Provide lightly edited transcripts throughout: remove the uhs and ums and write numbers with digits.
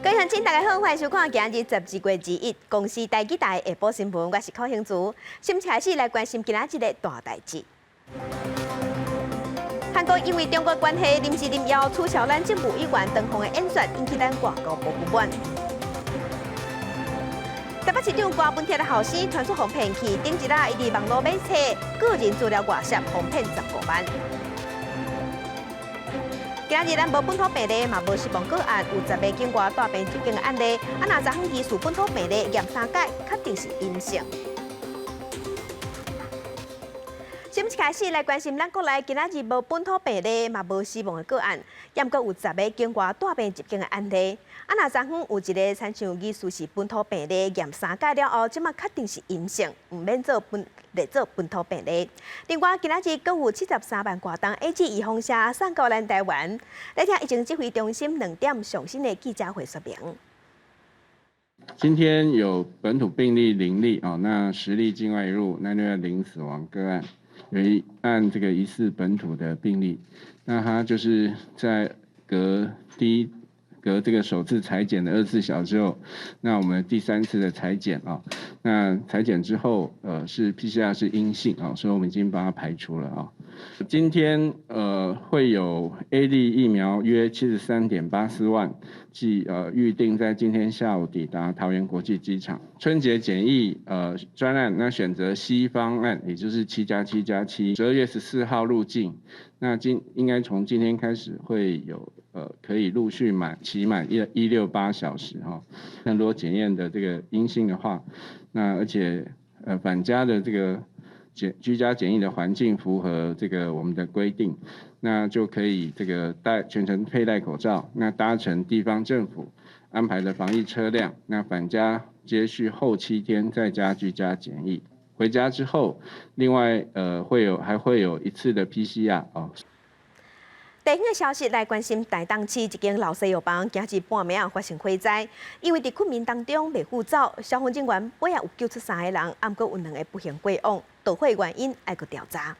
各位鄉親，大家好，歡迎收看今日12月21公視台語台下晡新聞，我是寇興竹。先開始來關心今仔日的大代誌。韓國因為中國關係臨時臨要取消咱政務委員長方的演說，引起咱外交部不滿。台北市長柯文哲的後生傳出予騙去，頂一下伊佇網路買冊，個人資料外洩，予騙15萬。今日咱無本土病例，嘛無死亡個案，有10个境外帶病入境的案例。啊，若昨昏疑似本土病例驗三擺，確定是陰性。新聞開始來關心咱國內今仔日無本土病例，嘛無死亡的個案，猶閣有10个境外帶病入境的案例。啊，若昨昏有一個親像疑似是本土病例驗三擺了後，這馬確定是陰性，毋免做本列做本土病例。另外，今仔日閣有73萬外噸 AG 預防射送到咱台灣。來聽疫情指揮中心2點上新的記者會說明。今天有本土病例0例啊，那10例境外移入，那另外零死亡個案。有一案這個疑似本土的病例，那他就是在隔第一隔這個首次採檢的24小時之後，那我們第三次的採檢啊，那採檢之後，是 PCR 是陰性啊，所以我們已經把它排除了啊。今天會有 AZ 疫苗約73.84萬劑，預定在今天下午抵達桃園國際機場。春節檢疫專案，那選擇 C 方案，也就是7+7+7，12月14號入境。那今應該從今天開始會有可以陸續滿期滿168小時哈。那如果檢驗的這個陰性的話，那而且返家的這個居家檢疫的環境符合這個我們的規定，那就可以這個戴全程佩戴口罩，那搭乘地方政府安排的防疫車輛，那返家接續後7天在家居家檢疫，回家之後，另外會有還會有一次的 PCR 哦。地方的消息來關心台東市一間老式藥房，今日半暝仔發生火災，因為佇困眠當中袂赴走，消防人員尾仔有救出三個人，毋過有兩個不幸過往，導火原因愛閣調查。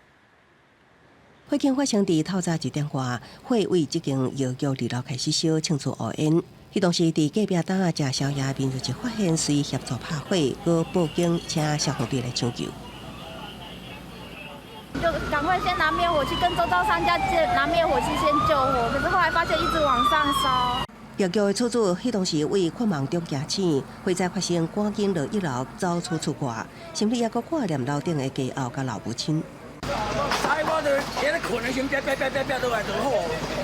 火警發生佇透早1點外，火為這間藥局二樓開始燒，衝出烏煙。彼當時佇隔壁檔仔食宵夜，民眾一發現，隨協助拍火，閣報警請消防隊來搶救。就趕快先拿滅火器，跟周遭商家借拿滅火器先救火。可是後來發現一直往上燒。藥局的厝主彼當時為困夢中驚醒，火災發生，趕緊落一樓走出厝外，心裡猶閣掛念樓頂的家後佮老母親。我就伫咧睏的時陣，啪啪啪啪啪落來就好，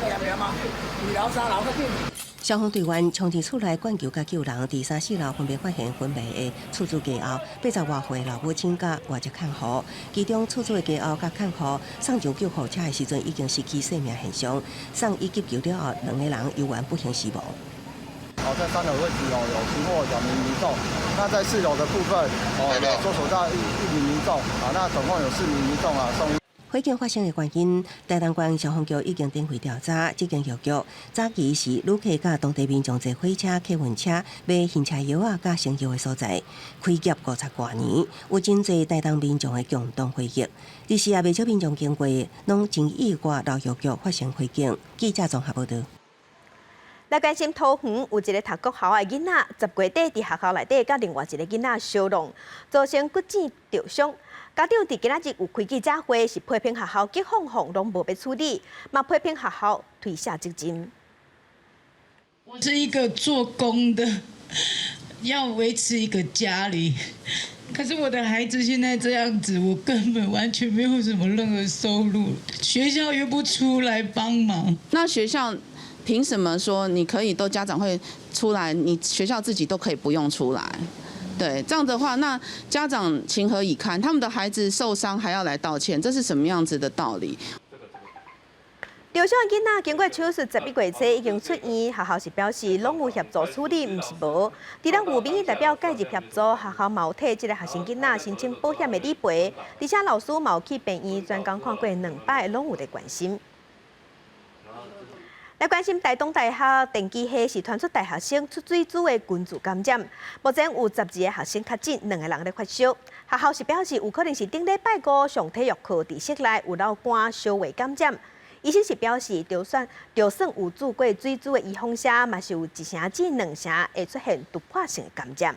嚴嚴啊，二樓三樓較緊。消防隊員衝進厝內灌救佮救人，佇三四樓分別發現昏迷的厝主家後，80外歲老母親佮外籍看護，其中厝主的家後佮看護送上救護車的時陣已經失去生命現象，送醫急救了後，兩個人猶原不幸死亡。哦，在三樓位置哦，有尋獲兩名民眾。那在四樓的部分哦，有搜索到一名民眾。啊，那總共有四名民眾啊送醫。火警發生的原因，台東縣消防局已經展開調查。這間藥局早期是旅客佮當地民眾坐火車、客運車買行車藥仔佮成藥的所在。開業50外年，有真濟台東民眾的共同回憶。其實也袂少民眾經過，攏真意外老藥局發生火警。記者綜合報導。來關心桃園有一個讀國校的囡仔，10月底佇學校內底佮另外一個囡仔相弄，造成骨折著傷。家長佇今仔日有開記者會，是批評學校激放放攏無欲處理，嘛批評學校推卸責任。我是一個做工的，要維持一個家裡，可是我的孩子現在這樣子，我根本完全沒有什麼任何收入，學校又不出來幫忙。那學校憑什麼說你可以都家長會出來，你學校自己都可以不用出來？對，這樣的話，那家長情何以堪？他們的孩子受傷還要來道歉，這是什麼樣子的道理？著傷囡仔經過手術11月初已經出院，學校是表示攏有協助處理，毋是無。除了有民意代表介入協助，學校嘛有替這個學生囡仔申請保險的理賠，而且老師嘛有去病院專工看過兩擺，攏有咧關心。來關心台東大學電機系是傳出大學生出水珠的群聚感染，目前有12個學生確診，兩個人咧發燒。學校是表示有可能是頂禮拜五上體育課佇室內有流汗相會感染。醫生是表示，就算有注過水珠的預防射，嘛是有1成至2成會出現突破性的感染。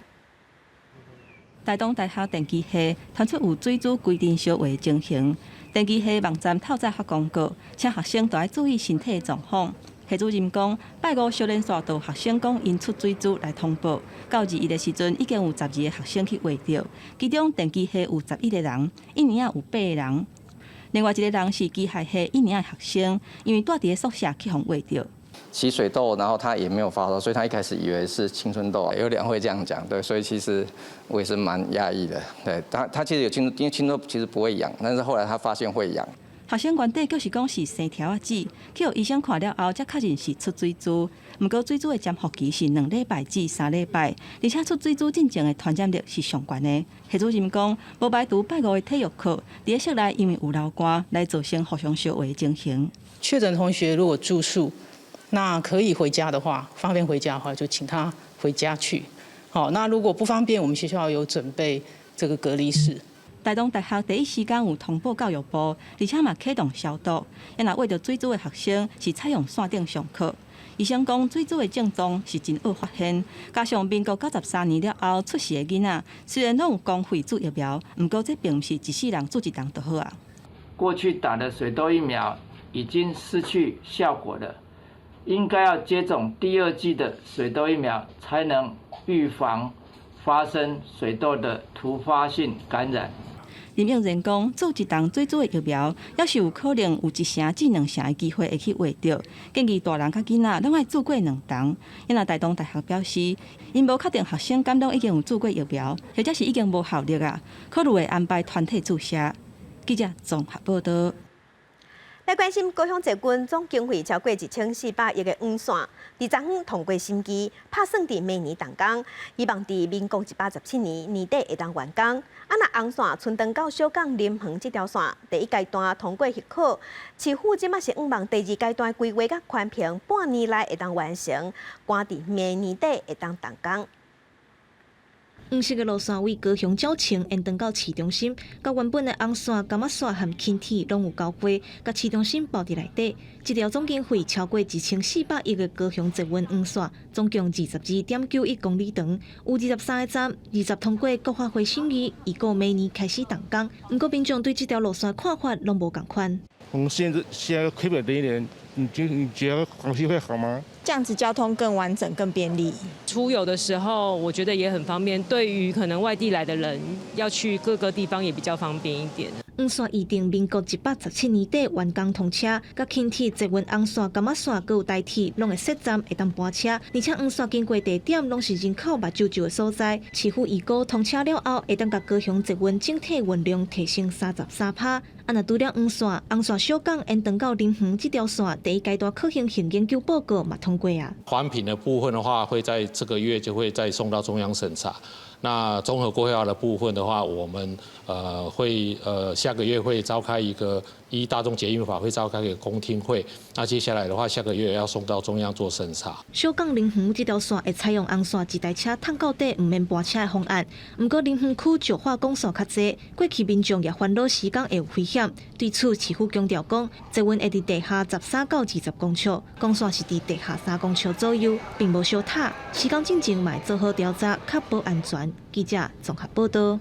台東大學電機系傳出有水珠規陣燒話的情形，電機系網站透早發公告，請學生都愛注意身體狀況。系主任講，拜五小連續就有學生講𪜶出水珠來通報，到21的時陣已經有12個學生去畫著，其中電機系有11個人，一年仔有八個人，另外一個人是機械系一年仔的學生，因為蹛佇咧宿舍去予畫著。起水痘，然後他也沒有發燒，所以他一開始以為是青春痘。有兩位這樣講，對，所以其實我也是蠻訝異的。對，他其實有青春，因為青春痘其實不會癢，但是後來他發現會癢。學生原底就是講是生條仔子，去予醫生看了後，才確認是出水珠。毋過水珠的潛伏期是2禮拜至3禮拜，而且出水珠進前的傳染力是上懸的。系主任講，無排除拜五的體育課，佇咧室內因為有流汗，來造成互相相畫的情形。確診同學如果住宿，那可以回家的話，方便回家的話，就請他回家去。好，那如果不方便，我們學校有準備這個隔離室。台東大學第一時間有通報教育部，而且嘛啟動消毒。啊若畫著水珠的學生是採用線頂上課。醫生講，水珠的症狀是真惡發現，加上民國93年了後出世的囡仔，雖然攏有公費注疫苗，毋過這並毋是一世人注一針就好啊。過去打的水痘疫苗已經失去效果了，應該要接種第二劑的水痘疫苗，才能預防發生水痘的突發性感染。林應仁講，注一針水珠的疫苗，猶是有可能有1成至2成的機會會去畫著。建議大人佮囡仔攏愛注過兩針。因為台東大學表示，𪜶無確定學生敢攏已經有注過疫苗，或者是已經無效力啊，考慮會安排團體注射。記者綜合報道。來關心高雄捷運總經費超過1400億的黃線，佇昨昏通過審議，拍算佇明年動工，希望佇民國117年年底會當完工。啊，若紅線春長到小港林園這條線，第一階段通過核可，市府這馬是向望第二階段規劃佮寬頻，半年內會當完成，趕佇明年底會當動工。黃色的路線為高雄鳥松延長到市中心，佮原本的紅線、柑仔線和輕鐵攏有交匯，共市中心包佇內底。這條總經費超過1400億的高雄捷運黃線，總共22.91公里長，有23個站，20通過國發會審議，預估明年開始動工。毋過民眾對這條路線看法攏無仝款。紅線現在虧本一年，你覺得黃線會好嗎？這樣子交通更完整、更便利。出遊的時候，我覺得也很方便。對於可能外地來的人，要去各個地方也比較方便一點。黃線預定民國117年底完工通車，佮輕鐵捷運紅線、柑仔線閣有台鐵，攏會設站會當搬車，而且黃線經過地點攏是人口密稠稠的所在。市府預估通車了後，會當共高雄捷運整體運量提升33%。啊，若除了黃線，紅線小港延長到林園這條線，第一階段可行性研究報告嘛通過啊。環評的部分的話，會在這個月就會再送到中央審查。那綜合規劃的部分的話，我們會下個月會召開一個依大眾捷運法會召開一個公聽會。那接下來的話，下個月要送到中央做審查。小港林園這條線會採用紅線一台車通到底，毋免搬車的方案。毋過林園區石化管線較濟，過去民眾也煩惱施工會有危險。對此，市府強調講，捷運會佇地下13到20公尺，管線是佇地下3公尺左右，並無燒塔。施工進前嘛會做好調查，確保安全。記者綜合報道。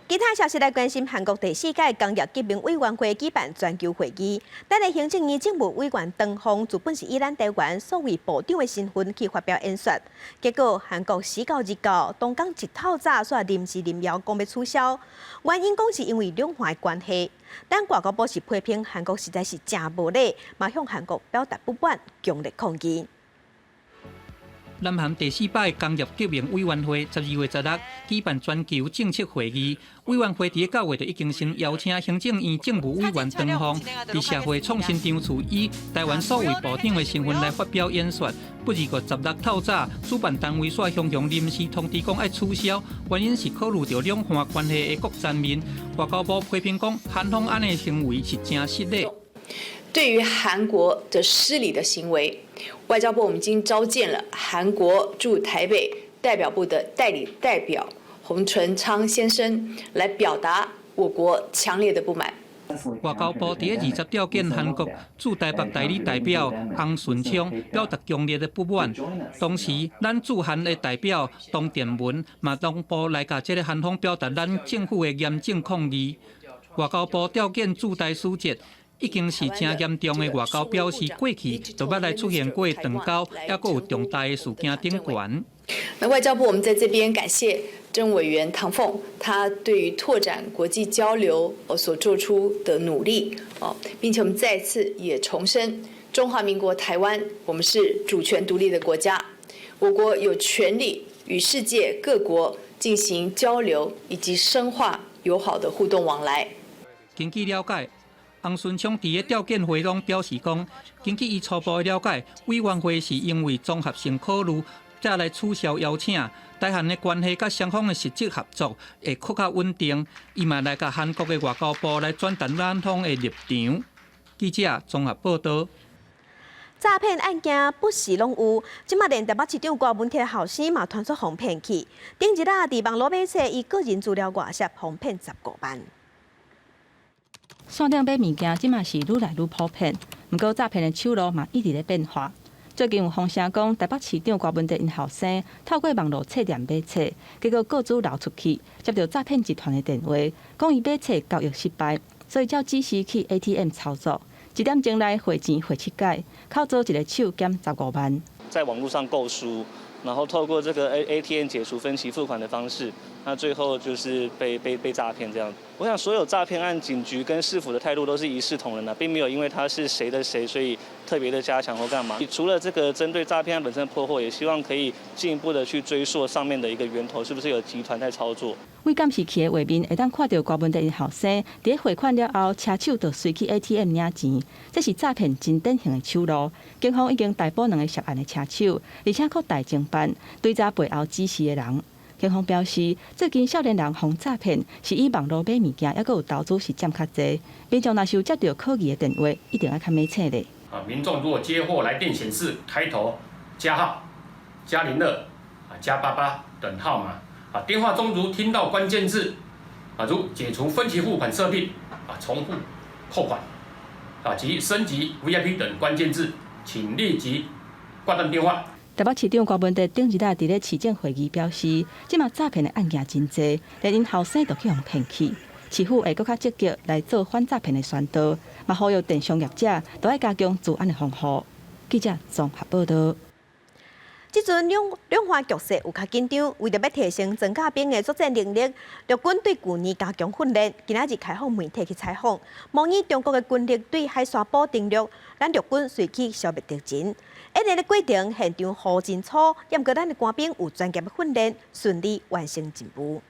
其他消息來關心，韓國第四屆工業革命委員會舉辦全球會議，咱的行政院政務委員唐鳳自本是以咱台灣數位部長的身份去發表演說，結果韓國時到日到，當工一透早煞臨時臨要講欲取消，原因講是因為兩岸的關係。但外交部是批評韓國實在是誠無禮，嘛向韓國表達不滿，強烈抗議。南韓第四擺工業革命委員會12月16舉辦全球政策會議，委員會佇9月就已經先邀請行政院政務委員唐鳳，佇社會創新場處以台灣數位部長的身份來發表演說。不過16透早，主辦單位煞雄雄臨時通知講愛取消，原因是考慮著兩岸關係的各層面。外交部批評講，韓方按呢行為是誠失禮。對於韓國的失禮的行為，外交部我們已經召見了韓國駐台北代表部的代理代表洪純昌先生，來表達我國強烈的不滿。外交部佇咧20召見韓國駐台北代理代表洪順昌，表達強烈的不滿。同時，咱駐韓的代表唐殿文嘛同步來共這个韓方表達咱政府的嚴正抗議。外交部召見駐台使節，已經是誠嚴重的外交表示，過去就捌來出現過斷交，抑閣有重大的事件頂懸。那外交部，我們在這邊感謝政務委員唐鳳，他對於拓展國際交流所做出的努力哦，並且我們再次也重申，中華民國台灣，我們是主權獨立的國家，我國有權利與世界各國進行交流以及深化友好的互動往來。根據了解，洪順昌佇咧召見會中表示講，根據伊初步的了解，委員會是因為綜合性考慮，才來取消邀請。台韓的關係佮雙方的實質合作會閣較穩定。伊嘛來共韓國的外交部來轉達咱方的立場。記者綜合報導。詐騙案件不時攏有，這馬連台北市長郭文鐵後生嘛傳出予騙去。頂日啊，佇網路買冊，伊個人資料外洩，予騙15萬。線頂買物件，這馬是愈來愈普遍。毋過詐騙的手路嘛一直咧變化。最近有風聲講，台北市長郭文哲𪜶後生透過網路冊店買冊，結果個資流出去，接著詐騙集團的電話，講伊買冊交易失敗，所以才指示去 ATM 操作，一點鐘內匯錢匯七擺，扣左一个手減15萬。在網路上購書，然後透過這個 ATM 解除分期付款的方式，那最後就是被詐騙這樣。我想所有詐騙案，警局跟市府的態度都是一視同仁的，並沒有因為他是誰的誰，所以特別的加強或幹嘛。除了這個針對詐騙案本身的破獲，也希望可以進一步的去追溯上面的一個源頭，是不是有集團在操作。對監視器的畫面會當看著郭文哲𪜶後生，佇匯款了後，車手就隨去 ATM 領錢，這是詐騙真典型的手路。警方已經逮捕兩个涉案的車手，而且擴大偵辦，追查背後指示的人。警方表示，最近少年人予詐騙是以網路買物件，抑閣有投資是佔較濟。民眾若是有接著可疑的電話，一定愛較猛醒咧。啊，民眾如果接獲來電顯示開頭加號、加02、啊加88等號碼，啊電話中如聽到關鍵字，啊如解除分期付款設定、啊重複扣款、啊及升級 VIP 等關鍵字，請立即掛斷電話。台北市長郭文哲頂日啊，佇咧市政會議表示，這馬詐騙的案件真濟，連𪜶後生都去予騙去。市府會閣較積極來做反詐騙的宣導，嘛呼籲電商業者都愛加強資安的防護。記者綜合報導。這陣兩岸局勢有較緊張，為著欲提升裝甲兵的作戰能力，陸軍對舊年加強訓練，今仔日開放媒體去採訪，模擬中國的軍力對海沙堡登陸，咱陸軍隨去消滅敵人。演練的過程現場雨真粗，毋過咱的官兵有專業的訓練，順利完成任務。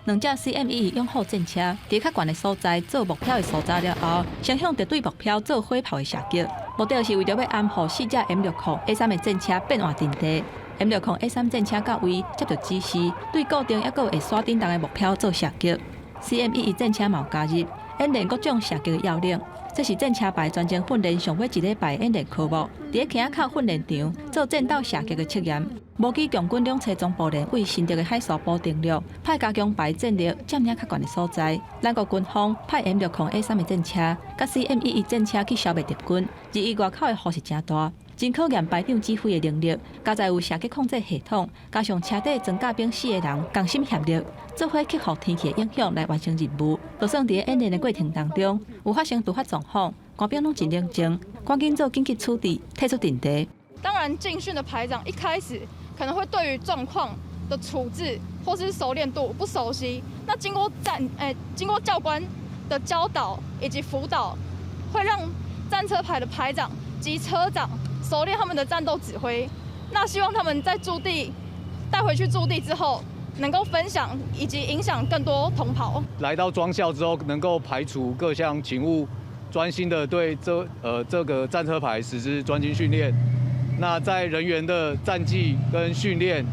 兩隻 CM-11勇虎戰車佇較懸的所在做目標的搜查了後，先向敵對目標做火炮的射擊，目的是為著欲掩護四隻 M60A3 的戰車變換陣地。M60A3戰車到位接著指示，對固定抑閣有會徙振動的目標做射擊。CM-11戰車嘛有加入演練各種射擊的要領。這是戰車排全程訓練上尾一禮拜演練科目，佇咧坑仔口訓練場做戰鬥射擊的測驗。模擬共軍兩側中部連對新竹的海沙堡登陸，派加強排戰力佔領較懸的所在。咱國軍方派 M60A3 的戰車，佮 CM-11戰車去消滅敵軍。而伊外口的雨是誠大，真考驗排長指揮的能力。佳哉有射擊控制系統，加上車底裝甲兵四個人仝心協力，做伙克服天氣的影響來完成任務。就算佇咧演練的過程當中有發生突發狀況，官兵攏真冷靜，趕緊做緊急處置，退出陣地。當然，進訓的排長一開始可能會對於狀況的處置或是熟練度不熟悉，那經過經過教官的教導以及輔導，會讓戰車排的排長及車長熟練他們的戰鬥指揮。那希望他們在駐地帶回去駐地之後，能夠分享以及影響更多同袍。來到莊校之後，能夠排除各項勤務，專心的對這個戰車排實施專精訓練。那在人員的戰技跟訓練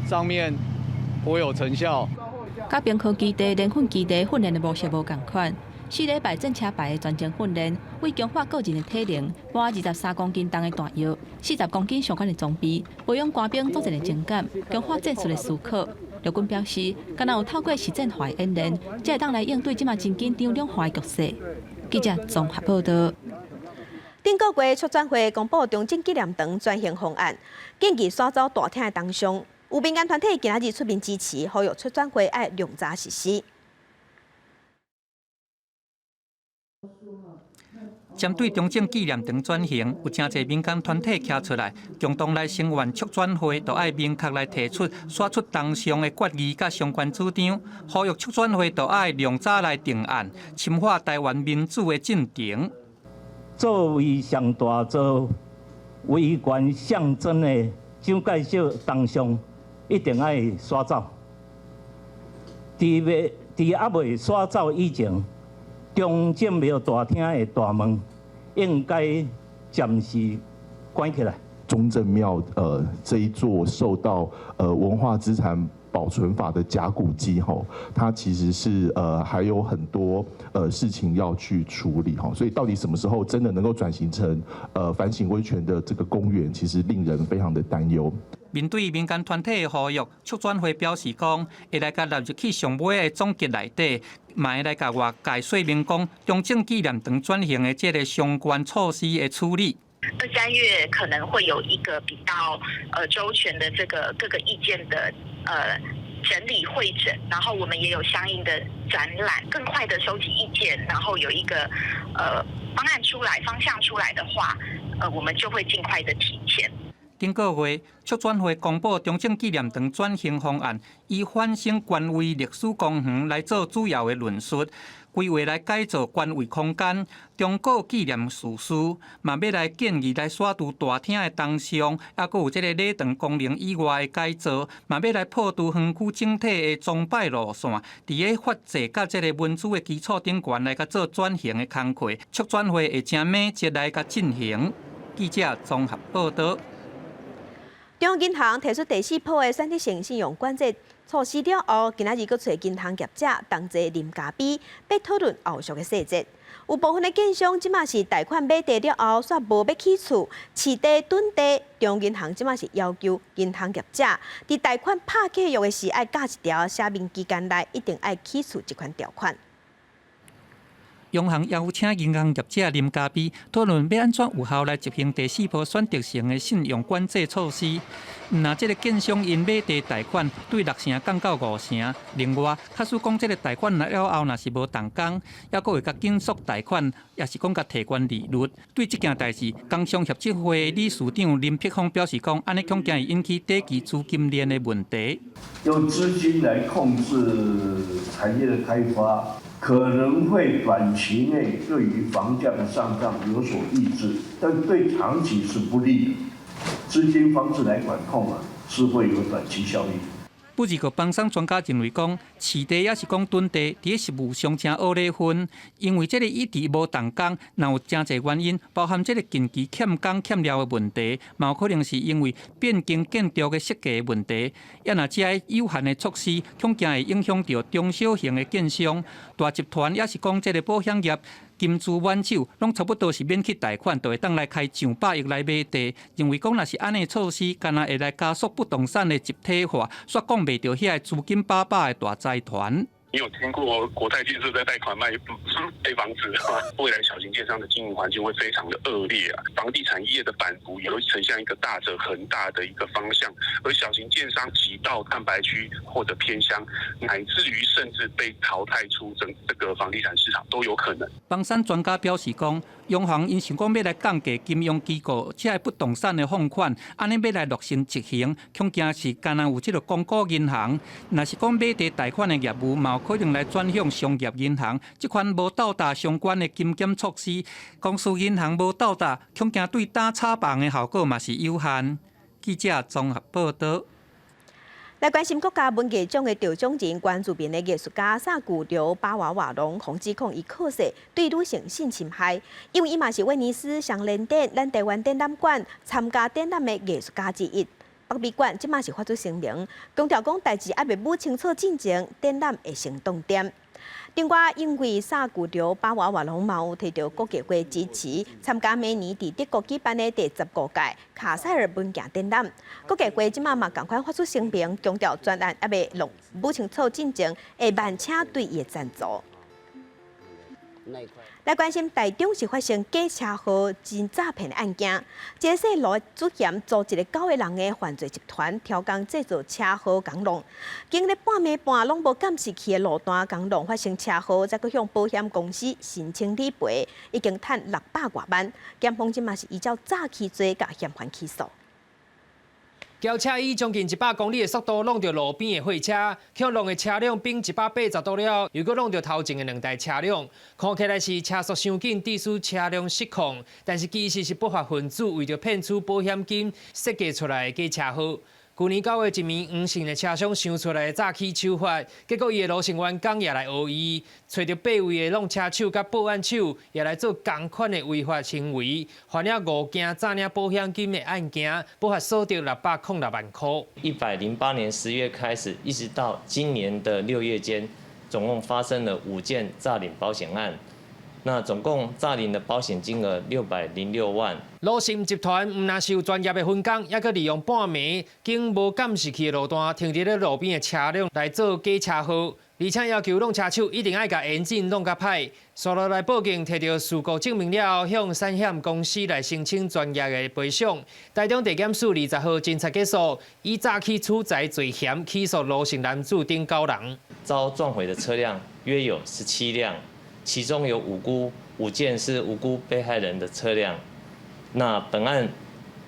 上面頗有成效。佮兵科基地、聯訓基地訓練的模式無仝款， 4禮拜戰車排的全程訓練，為強化個人的體能，背23公斤重的彈藥，40公斤相關的裝備，培養官兵作戰的情感，強化戰術的思考。陸軍表示，敢若有透過實戰化演練，才會當來應對這馬真緊張兩化的局勢。記者綜合報道。頂個月促轉會公布中正紀念堂轉型方案，建議徙走大廳的東商，有民間團體今仔日出面支持，呼籲促轉會愛量早實施。針對中正紀念堂轉型，有誠濟民間團體徛出來，共同來聲援促轉會，都愛明確來提出徙出東商的決議佮相關主張，呼籲促轉會都愛量早來定案，深化台灣民主的進程。作為上大座威權象徵的蔣介石銅像，一定愛徙走。佇猶未徙走以前，中正廟大廳的大門應該暫時關起來。中正廟，這一座受到文化資產保存法的甲古蹟，吼，它其實是還有很多事情要去處理，吼，所以到底什麼時候真的能夠轉型成反省威權的這個公園，其實令人非常的擔憂。面對民間團體的呼籲，促轉會表示講，會來共納入去上尾的總結內底，嘛會來共外界說明講，中正紀念堂轉型的這個相關措施的處理。二三月可能會有一個比較周全的這個各個意見的整理彙整，然後我們也有相應的展覽，更快的收集意見，然後有一個方案出來、方向出來的話，我們就會盡快的提前。頂個月，促轉會公布中正紀念堂轉型方案，以反省權威歷史公園來做主要的論述，規劃來改造權威空間，重構紀念設施，嘛欲來建議來徙除大廳的銅像，猶閣有這個禮堂功能以外的改造，嘛欲來破除園區整體的崇拜路線，佇个法制佮這個民主的基礎頂懸來共做轉型的工課，促轉會會誠敏捷來共進行。記者綜合報道。中央銀行提出第四波的選擇性信用管制措施了後，今仔日閣揣銀行業者同齊啉咖啡，欲討論後續的細節。有部分的建商這馬是貸款買地了後，煞無欲起厝，市地囤地。中央銀行這馬是要求銀行業者，佇貸款拍契約的時，愛加一條寫明期間內一定愛起厝這款條款。央行邀請銀行業者啉咖啡，討論欲按怎有效來執行第四波選擇性的信用管制措施。毋若這个建商𪜶買地貸款對六成降到五成，另外，假使講這个貸款了後若是無動工，猶閣會共緊縮貸款，抑是講共提懸利率。對這件代誌，工商協進會理事長林柏峰表示講，按呢恐驚會引起短期資金鏈的問題。用資金來控制產業的開發，可能會短期內對於房價的上漲有所抑制，但對長期是不利的。資金方式來管控啊，是會有短期效應。不過，房產專家認為講，市地抑是講囤地，佇咧實務上誠烏咧分，因為這个一直無動工，若有誠濟原因，包含這个近期欠工欠料的問題，嘛有可能是因為變更建築的設計的問題。抑若這个有限的措施，恐驚會影響著中小型的建商、大集團，抑是講這个保險業。金資滿手，攏差不多是免去貸款，就會當來開上百億來買地。認為講，若是按呢措施，敢若會來加速不動產的集體化，煞擋袂著遐个資金飽飽的大財團。你有聽過國泰建設在貸款賣房子嗎？未來小型建商的經營環境會非常的惡劣啊！房地產業的版圖也會呈現一個大者恆大的一個方向，而小型建商擠到蛋白區或者偏鄉，乃至於甚至被淘汰出整這個房地產市場都有可能。房產專家表示講，央行𪜶想講欲來降低金融機構這个不動產的放款，按呢欲來落實執行，恐驚是干焦有這个公股銀行，若是講買地貸款的業務，嘛有可能來轉向商業銀行，這款無到達相關的金檢措施，公司銀行無到達，恐驚對打炒房的效果嘛是有限。記者綜合報道。來關心國家文藝獎的得獎人，原住民的藝術家薩古劉巴娃瓦隆，予指控伊靠勢對女性性侵害，因為伊嘛是威尼斯雙年展、咱台灣展覽館參加展覽的藝術家之一。北美館這馬是發出聲明，強調講代誌猶未摸清楚進前，展覽會先凍點。另外，因為薩古迪巴娃娃攏嘛有提著國合會支持，參加明年佇德國舉辦的第15屆卡塞爾文件展覽。國合會這馬嘛仝款發出聲明，強調專案猶未弄不清楚進程，會慢車對伊的贊助。來關心台中是發生假車禍真詐騙案件，這個細路主嫌組一個九個人的犯罪集團，挑工製造車禍共弄，經歷半暝半攏無監視器的路段共弄發生車禍，再閣向保險公司申請理賠，已經趁600外萬。檢方這馬是依照詐欺罪共嫌犯起訴。轎車以將近100公里的速度挵著路邊的貨車，予弄的車輛變180度了，又閣挵著頭前的兩台車輛，看起來是車速傷緊，致使車輛失控，但是其實是不法分子為著騙取保險金設計出來的假車禍。舊年9月，一名黃姓的車商想出來的詐欺手法，結果伊的羅姓員工也來學伊，揣著八位的挵車手佮保安手，也來做仝款的違法行為，犯了五件詐領保險金的案件，不法所得606萬塊。 108年10月開始，一直到今年的6月間，總共發生了五件詐領保險案。那總共詐領的保險金額606萬。羅姓集團毋但是有專業的分工，猶閣利用半暝經無監視器的路段，停佇咧路邊的車輛來做假車禍，而且要求挵車手一定愛共引擎弄較歹。紲落來報警，提著事故證明了後，向產險公司來申請專業的賠償。台中地檢署20號偵查結束，以詐欺取財罪嫌起訴羅姓男子等九人。遭撞毀的車輛約有17輛。其中有5件是無辜被害人的車輛。那本案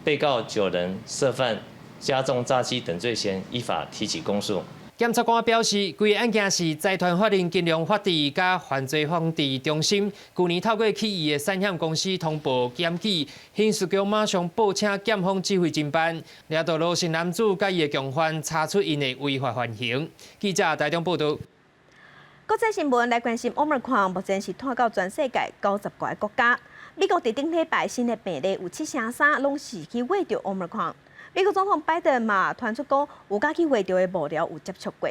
被告九人涉犯加重詐欺等罪嫌，依法提起公訴。檢察官表示，規个案件是財團法人金融法治佮犯罪防治中心，舊年透過去伊的產險公司通報檢舉，刑事局馬上報請檢方指揮偵辦，掠著羅姓男子佮伊的共犯，查出𪜶的違法犯行。記者台中報導。國際新聞來關心，Omicron 目前是拖到全世界90個國家。美國佇頂禮拜新的病例有73%，攏是去穢著 Omicron。美國總統拜登嘛傳出講，有佮去穢著的幕僚有接觸過。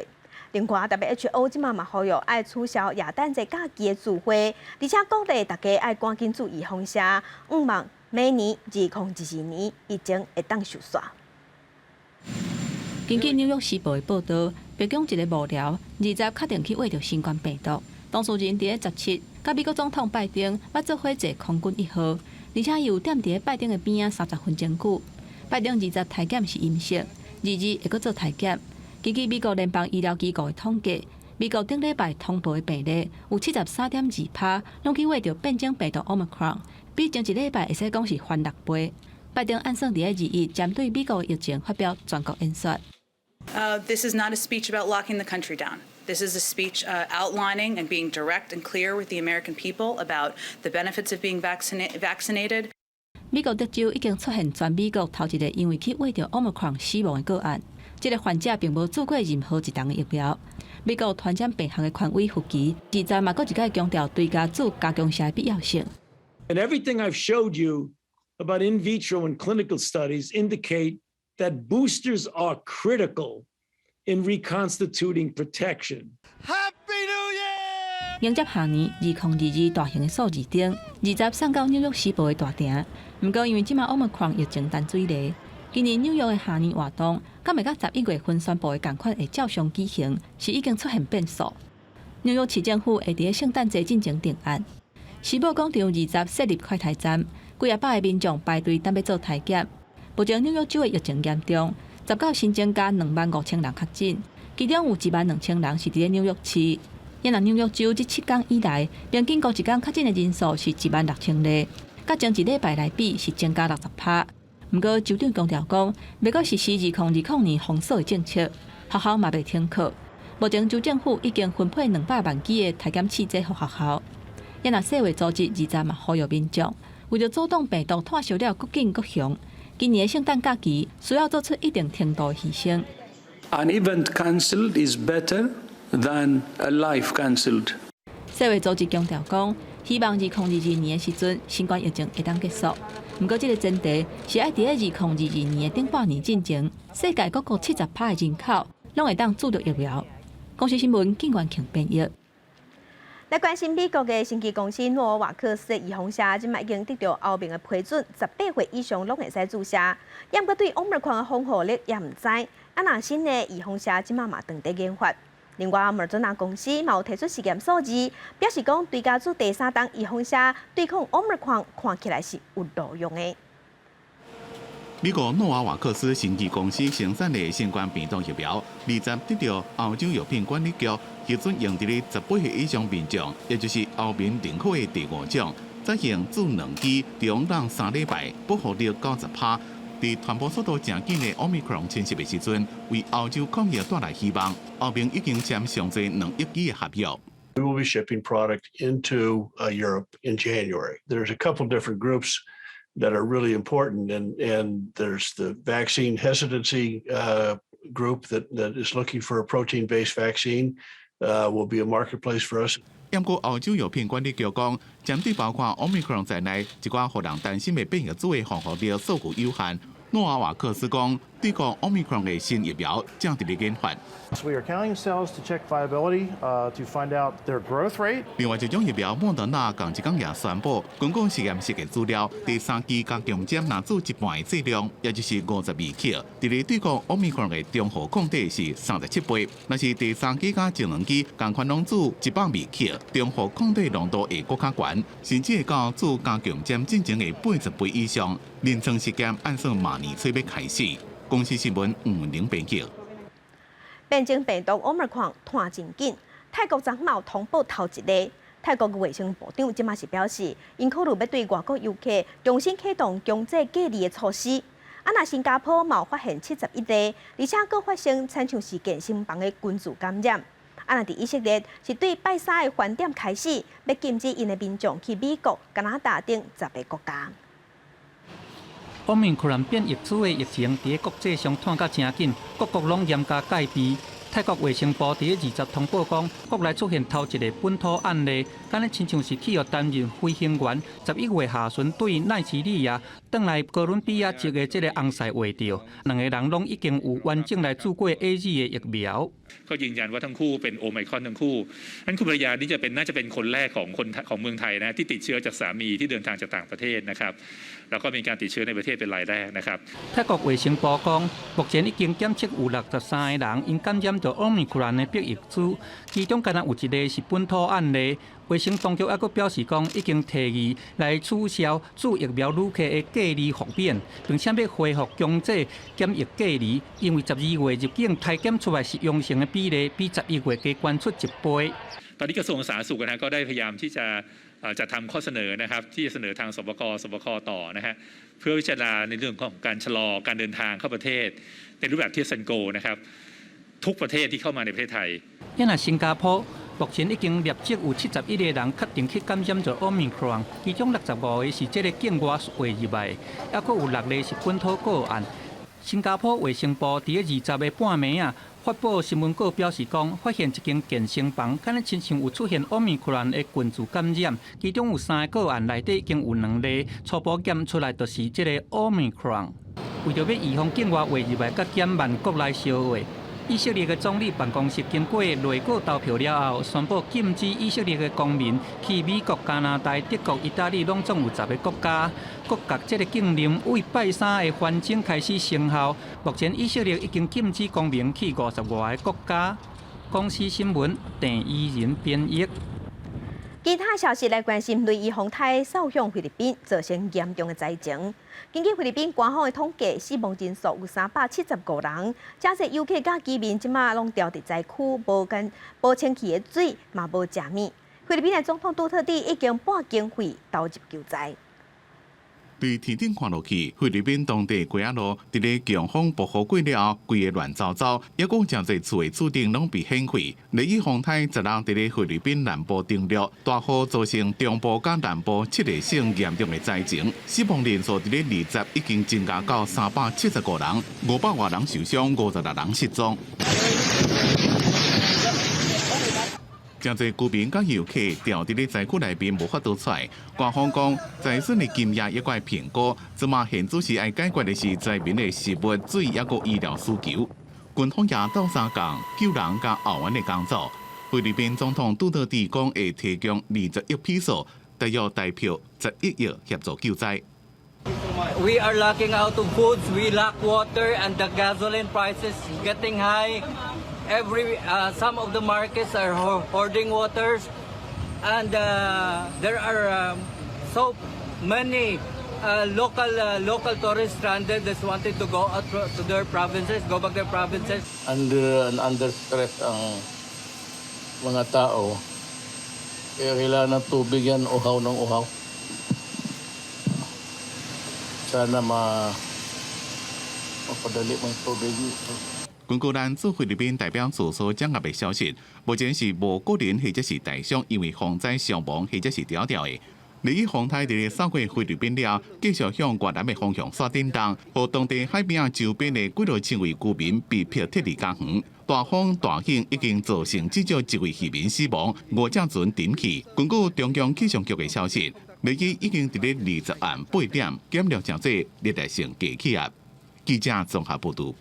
另外，WHO 這馬嘛呼籲愛取消耶誕節假期的聚會，而且鼓勵大家愛趕緊注意風險，向望明年2022年疫情會當收煞。根據紐約時報的報導，白宮一个幕僚20確定去穢著新冠病毒，當事人佇咧17，佮美國總統拜登捌做伙坐空軍一號，而且伊有踮佇咧拜登的邊仔30分鐘久。拜登二十體檢是陰性，22會閣做體檢。根據美國聯邦醫療機構的統計，美國頂禮拜通報的病例有73.2趴，攏去穢著變種病毒 Omicron，比前一禮拜會使講是翻6倍。拜登按算佇咧21針對美國的疫情發表全國演說。 This is not a speech about locking the country down. This is a speech outlining and being direct and clear with the American people about the benefits of being vaccinated. 美國德州已經出現全美國頭一个因為去穢著 Omicron 死亡的個案，這個患者並無注過任何一針的疫苗。美國傳染病學的權威福奇，二十嘛閣一擺強調追加注加強劑的必要性。 And everything I've showed you about in vitro and clinical studies indicate that boosters are critical in reconstituting protection. Happy New Year! 迎接下年2022大型的數字燈，二十送到紐約時報的大廳。毋過因為這馬 Omicron 疫情陳水螺，今年紐約的跨年活動，敢會佮11月份宣布的仝款會照常舉行，是已經出現變數。紐約市政府會佇咧聖誕節進前定案。時報廣場二十設立快篩站，幾仔百个民眾排隊等欲做篩檢。目前紐約州的疫情嚴重，19新增加25,000人確診，其中有1萬2千人是佇咧紐約市。若紐約州這7天以來，平均過一工確診的人數是1萬6千例，佮前一禮拜來比是增加60趴。毋過州長強調講，欲閣實施2020年封鎖的政策，學校嘛袂停課。目前州政府已經分配200萬劑的篩檢試劑予學校。若世衛組織二十嘛呼籲民眾，為著阻擋病毒湠燒了閣緊閣凶，今年的聖誕假期需要做出一定程度的犧牲。 An event cancelled is better than a life cancelled。世衛組織強調講，希望2022年的時陣，新冠疫情會當結束。毋過，這个前提是愛佇咧2022年的頂半年進前，世界各國70趴的人口攏會當注著疫苗。公視新聞，靳元慶編譯。來關心美國的生技公司諾瓦克斯的預防射，這擺已經得著歐盟的批准，18歲以上攏會使注射。毋過對 Omicron 的防護力也毋知。啊，若新的預防射這擺嘛正佇研發。另外，莫德納公司嘛有提出實驗數字，表示講追加注第三針預防射對抗 Omicron 看起來是有路用的。美國諾瓦瓦克斯生技公司生產的新冠病毒疫苗，二十得著歐洲藥品管理局批准用佇咧18歲以上民眾，也就是歐盟認可的第五種，採用注兩劑，中兩3禮拜，保護力90%。佇傳播速度誠緊的 Omicron 侵襲的時陣，為歐洲抗疫帶來希望。歐盟已經簽上濟2億劑的合約。 We will be shipping product into Europe in January. There's a couple different groups that are really important, and there's the vaccine hesitancy group that is looking for a protein-based vaccine will be a marketplace for us. 毋過歐洲藥品管理局講，針對包括 Omicron 在內一寡予人擔心的變異株的防護力數據有限。諾瓦瓦克斯講，對抗 Omicron 的新疫苗正佇咧研發。 We are counting cells to check viability, to find out their growth rate. 另外一種疫苗莫德納仝一工也宣布，根據實驗室的資料，第三劑加強針若注一半的劑量，也就是52克，佇咧對抗 Omicron 的中和抗體是37倍。若是第三劑佮前兩劑仝款攏注102克，中和抗體濃度會閣較懸，甚至會到注加強針進前的80倍以上。臨床實驗按算明年初欲開始。公視新聞吳玲編輯。變種病毒 Omicron 湠真緊，泰國昨昏通報頭一例。泰國的衛生部長這擺是表示，𪜶考慮欲對外國遊客重新啟動強制隔離的措施。啊，若新加坡嘛有發現71例，而且閣發生親像是健身房的群聚感染。啊，若佇以色列是對拜三的飯點開始，欲禁止𪜶的民眾去美國、加拿大等10个國家。 Omicron 變異株的疫情佇國際上湠甲誠緊，各國攏嚴加戒備。泰國衛生部佇20通報講，國內出現頭一个本土案例，敢若親像是去予擔任飛行員，11月下旬對奈及利亞轉來哥倫比亞籍的這个翁婿患著，兩个人攏已經有完整來注過 AZ 的疫苗。 ก็ยืนยันว่าทั้งคู่เป็นโอไมครอนทั้งคู่นั้นคุณภรรยานี่จะเป็นน่าจะเป็นคนแรกของคนของเมืองไทยนะที่ติดเชื้อจากสามีที่เดินทางจากต่างประเทศนะครับแล้วก็มีการติดเชื้อในประเทศเป็นรายแรกนะครับ 泰國衛生部講，目前已經檢測有63个人𪜶感染著 Omicron 的變異株，其中敢若有一例是本土案例。衛生當局猶閣表示講，已經提議來取消注疫苗旅客的隔離豁免，並且欲恢復強制檢疫隔離，因為12月入境篩檢出來是陽性的比例比11月加懸出一倍。 ตอนนี้กระทรวงสาธารณสุขนะก็ได้พยายามที่จะจัดทำข้อเสนอนะครับที่จะเสนอทางศบคศบคต่อนะฮะเพื่อพิจารณาในเรื่องของการชะลอการเดินทางเข้าประเทศในรูปแบบ Test and Go นะครับทุกประเทศที่เข้ามาในประเทศไทย 若新加坡目前已經列證有71个人確定去感染著 Omicron，其中65个是這个境外輸入來，猶閣有六例是本土個案。新加坡衛生部佇咧20的半暝啊，發布新聞稿表示講，發現一間健身房，敢若親像有出現 Omicron 的群聚感染，其中有三个個案內底已經有兩例初步檢出來，就是這个 Omicron。為著欲預防境外輸入來，佮減慢國內消化，以色列的總理辦公室經過內閣投票了後，宣布禁止以色列的公民去美國、加拿大、德國、意大利，攏總有10个國家。閣共這个禁令對拜三的環境開始生效。目前以色列已經禁止公民去50外个國家。公視新聞鄭怡仁編譯。其他消息來關心，雷伊風颱掃向菲律賓，造成嚴重的災情。根據菲律賓官方的統計，死亡人數有375人，誠濟遊客佮居民這馬攏牢佇災區，無干無清氣的水，嘛無食物。菲律賓的總統杜特蒂已經撥經費投入救災。對天頂看落去，菲律賓當地街仔路，佇咧強風暴雨過了後，規个亂糟糟，抑閣誠濟厝的厝頂攏被掀開。雷伊風颱十六佇咧菲律賓南部登陸，大雨造成中部佮南部七个省嚴重的災情，死亡人數佇咧20已經增加到375人，500外人受傷，56人失蹤。誠濟居民佮遊客牢佇咧災區內面無法度出來。官方講，災損的金額猶閣愛評估，這馬現主時愛解決的是災民的食物、水抑閣醫療需求。軍方也鬥相共救人佮後援的工作。菲律賓總統杜特蒂講會提供20億披索，大約台幣11億協助救災。 We are lacking out of foods, we lack water, and the gasoline prices getting high. Some of the markets are hoarding waters, and there are so many local tourists stranded that wanted to go out to their provinces, go back their provinces. Under stress ang mga tao. Kaya kailangan ng tubig yan, uhaw ng uhaw. Sana mapadali mang tubig. 根據咱駐菲律賓代表處所掌握的消息，目前是無個人或者是台商因為洪災傷亡或者是調掉的。日伊風台佇咧掃過菲律賓了，繼續向越南的方向煞震動，予當地海邊仔周邊的幾落千位居民被迫撤離家園。大風大雨已經造成至少一位漁民死亡，五隻船沉去。根據中央氣象局的消息，雷雨已經佇咧20暗8點減弱成做熱帶性低氣壓。記者綜合報導。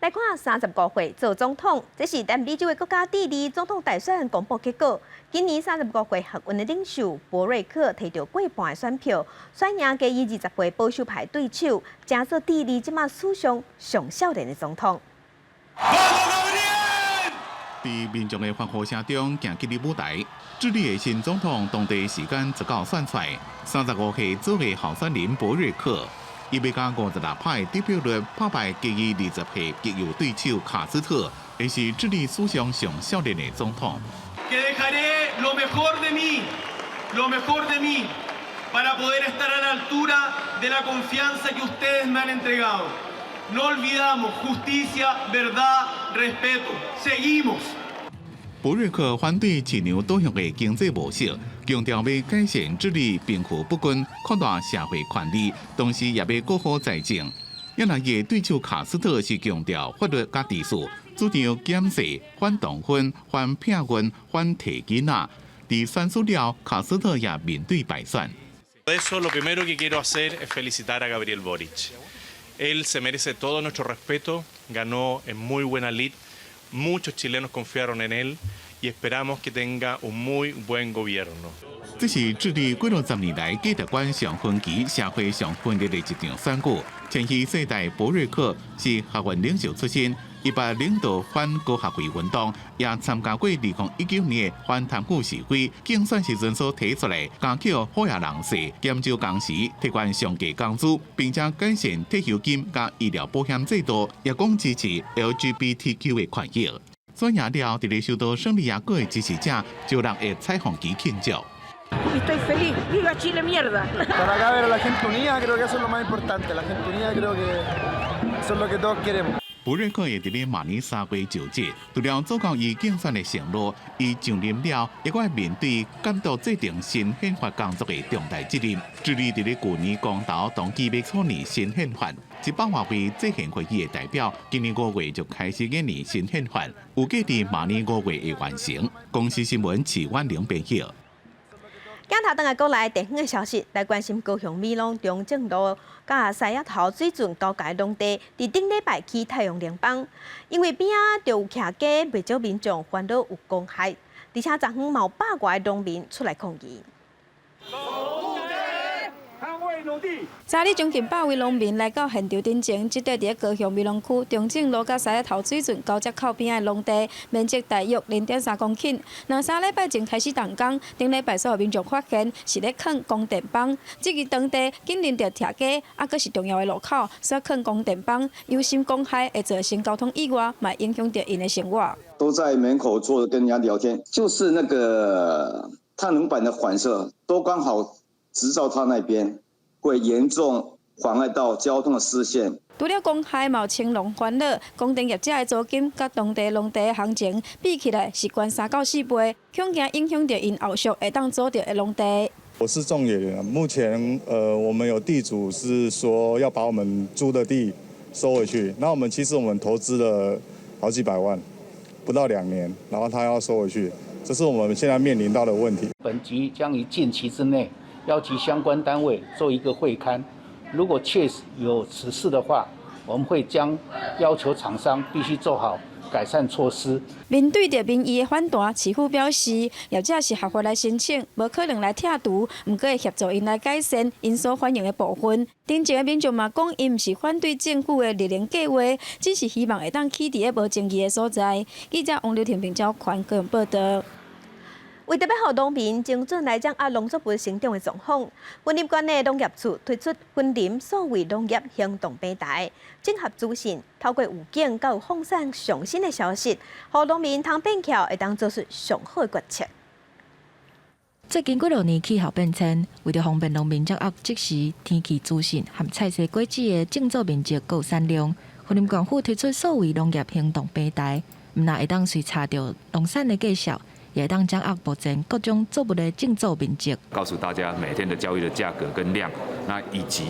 來看35歲做總統，這是南美洲的國家智利總統大選公布結果。今年35歲學運的領袖博瑞克提著過半的選票，選贏介伊20歲保守派對手，成做智利這馬史上上少年的總統。佇民眾的歡呼聲中，行進入舞台。智利的新總統當地時間19選出來，35歲左的候選人博瑞克。伊欲共56趴得票率拍敗低伊20歲極右對手卡斯特，也是智利史上上少年的總統。 Que dejaré lo mejor de mí, lo mejor de mí, para poder estar a la altura de la confianza que ustedes me han entregado. No olvidamos justicia, verdad, respeto. Seguimos. 博瑞克反對市場導向的經濟模式，強調欲改善智利貧富不均、擴大社會權利，同時也欲顧好財政。也若伊的對手卡斯特是強調法律佮秩序，主張減稅、反同婚、反避孕、反提囡仔。佇選輸了，卡斯特也面對敗選。 Eso lo primero que quiero hacer es felicitar a Gabriel Boric. Él se merece todo nuestro respeto, ganó en muy buena lid. Muchos chilenos confiaron en él y esperamos que tenga un muy buen gobierno. 這是智利幾落十年來價值觀上分歧、社會上分裂的一場選舉。千禧世代博瑞克是學運領袖出身，伊捌領導反高學費運動，也參加過2019年反貪腐示威。競選時陣所提出來，加扣好野人稅、減少工時、提懸上低工資，並且改善退休金佮醫療保險制度，也講支持 LGBTQ 的權益。選贏了，佇咧首都聖地亞哥的支持者就人會彩虹旗慶祝。 Estoy feliz. ¡Viva Chile, mierda! Para acá ver a la gente unida, creo que eso es lo más importante. La gente unida creo que eso es lo que todos queremos. 博瑞克會佇咧馬尼沙月就職，除了做到伊競選的承諾，伊上任了，也閣面對監督制定新憲法工作的重大責任。智利佇咧舊年公投同意欲草擬新憲法，100外位制憲會議的代表，今年5月就開始擬擬新憲法，預計佇明年5月會完成。公視新聞徐婉玲編譯。鏡頭轉來國內地方的消息，來關心高雄美濃中正路佮獅仔頭水圳交界農地，佇頂禮拜起太陽能板，因為邊仔就有徛家，袂少民眾煩惱有公害，而且昨昏嘛有百外農民出來抗議。昨日將近百位農民來到現場頂前，這塊佇咧高雄美濃區中正路佮獅仔頭水圳交接口邊仔的農地，面積大約0.3公頃。兩三禮拜前開始動工，頂禮拜所予民眾發現是咧囥光電板，這個當地緊鄰著徛家，啊，閣是重要的路口，所以囥光電板，憂心公害會造成交通意外，嘛影響著𪜶的生活。都在門口坐著跟人家聊天，就是那個太陽能板的反射都剛好直照他那邊。會嚴重妨礙到交通的視線。除了公害，嘛有青農煩惱，光電業者的租金佮當地農地的行情比起來是懸3到4倍，恐驚影響著𪜶後續會當租著的農地。我是種野的，目前我們有地主是說要把我們租的地收回去，那我們其實我們投資了好幾百萬，不到2年，然後他要收回去，這是我們現在面臨到的問題。本局將於近期之內邀集相關單位做一個會勘，如果確實有此事的話，我們會將要求廠商必須做好改善措施。面對著民意的反彈，市府表示，業者是合法來申請，無可能來拆除，毋過會協助𪜶來改善𪜶所反映的部分。頂前的民眾嘛講，𪜶毋是反對政府的綠能計劃，只是希望會當起佇個無爭議的所在。記者王劉婷、平昭權高雄報道。為著欲予農民精準來掌握農作物成長的狀況，雲林縣的農業處推出雲林數位農業行動平台，整合資訊，透過預警佮放送上新的消息，予農民通便巧會當做出上好的決策。最近幾落年氣候變遷，為著方便農民掌握即時天氣資訊和菜蔬果子的種作面積佮產量，雲林縣府推出數位農業行動平台，毋但會當隨查著農產的價數，也會當掌握目前各種作物的種作面積。告訴大家每天的交易的價格跟量，那以及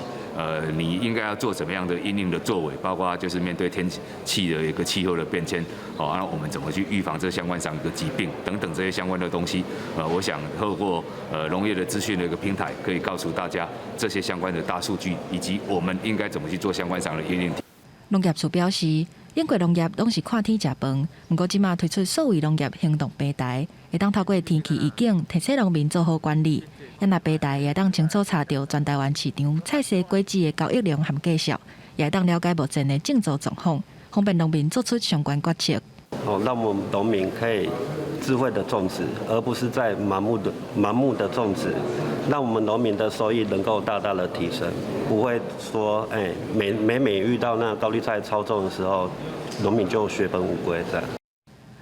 你應該要做怎麼樣的因應的作為，包括就是面對天氣的一個氣候的變遷，好，那我們怎麼去預防這相關上一個疾病等等這些相關的東西，我想透過農業的資訊的一個平台，可以告訴大家這些相關的大數據，以及我們應該怎麼去做相關上的因應。農業處表示，英國農業攏是看天食飯，毋過這馬推出數位農業行動平台，會當透過天氣預警，提醒農民做好管理。也若平台也會當清楚查著全台灣市場菜蔬果子的交易量和價數，也會當了解目前的種作狀況，方便農民做出相關決策。哦，讓我們農民可以智慧的種植，而不是在盲目的種植，讓我們農民的收益能夠大大的提升，不會說，每每遇到那高麗菜超重的時候，農民就血本無歸這樣。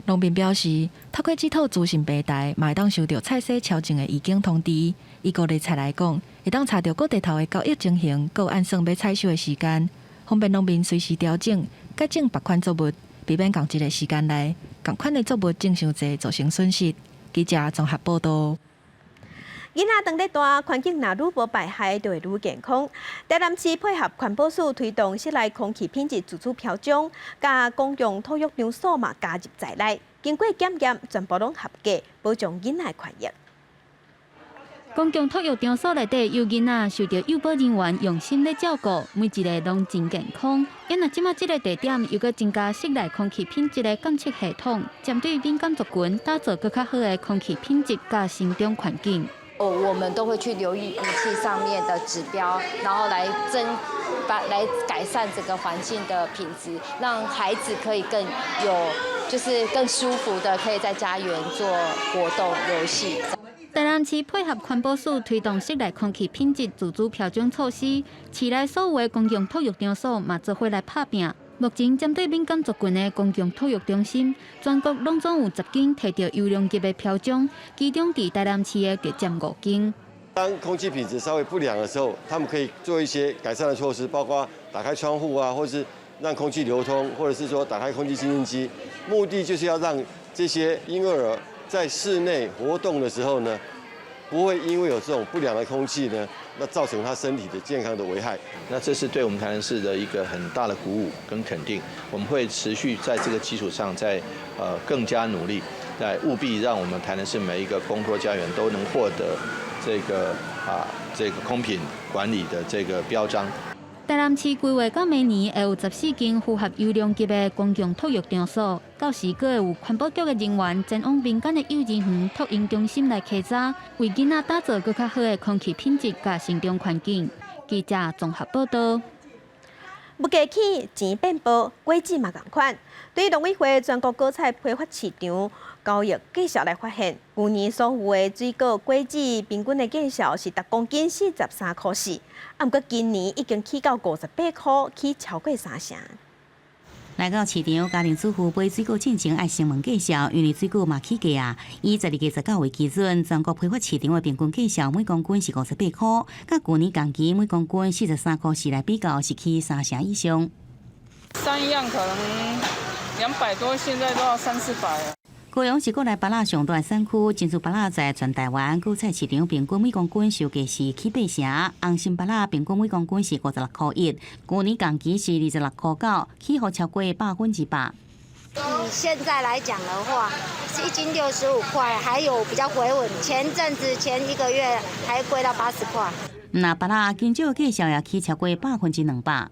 農民表示，透過這套資訊平台，嘛會當收著菜蔬超重的預警通知。以高麗菜來講，會當查著各地頭的交易情形，閣有按算欲採收的時間，方便農民隨時調整，改種別款作物，避免仝一个時間內仝款的作物種傷濟，造成損失。記者綜合報道。囡仔長咧大，環境若愈無排害，就會愈健康。台南市配合環保署推動室內空氣品質自主標章，佮公共托育場所嘛加入在內，經過檢驗，全部攏合格，保障囡仔的權益。公共托育場所內底有囡仔受著幼保人員用心咧照顧，每一个攏真健康。因為這馬這个地點又閣增加室內空氣品質的監測系統，針對敏感族群打造閣較好的空氣品質佮成長環境。哦，我們都會去留意儀器上面的指標，然後來增把來改善整個環境的品質，讓孩子可以更有就是更舒服的可以在家園做活動遊戲。台南市配合環保署推動室內空氣品質自主標準措施，市內所有的公共托育場所嘛做伙來拍拚。目前針對敏感族群的公共托育中心，全國攏總有10間提著優良級的標章，其中佇台南市的就佔5間。當空氣品質稍微不良的時候，他們可以做一些改善的措施，包括打開窗戶啊，或是讓空氣流通，或者是說打開空氣清新機，目的就是要讓這些嬰幼兒在室內活動的時候呢，不會因為有這種不良的空氣呢，那造成他身體的健康的危害。那這是對我們台南市的一個很大的鼓舞跟肯定。我們會持續在這個基礎上再更加努力，來務必讓我們台南市每一個公托家園都能獲得這個空品管理的這個標章。台南市規劃到明年會有14間符合優良級的公共托育場所，到時閣會有環保局的人員前往民間的幼兒園托嬰中心來稽查，為囡仔打造閣較好的空氣品質佮成長環境。記者綜合報道。物價起，錢變薄，果子嘛仝款。對農委會全國果菜批發市場交易價數來發現，舊年所有的水果果子平均的價數是逐公斤43.4塊，啊，毋過今年已經起到58塊，起超過三成。來到市場，家庭主婦買水果進前愛先問價數，因為水果嘛起價啊。以12月19為基準，全國批發市場的平均價數每公斤是58塊，佮舊年同期每公斤43.4塊來比較，是起三成以上。上一樣可能200多，現在都要三四百啊。高雄是國內芭樂上大的產區，珍珠芭樂在全台灣果菜市場平均每公斤售價是起八成，紅心芭樂平均每公斤是56.1塊，舊年同期是26.9塊，起幅超過100%。以現在來講的話，是一斤65塊，還有比較回穩。前陣子前一個月還貴到80塊。那芭樂香蕉價數也起超過200%。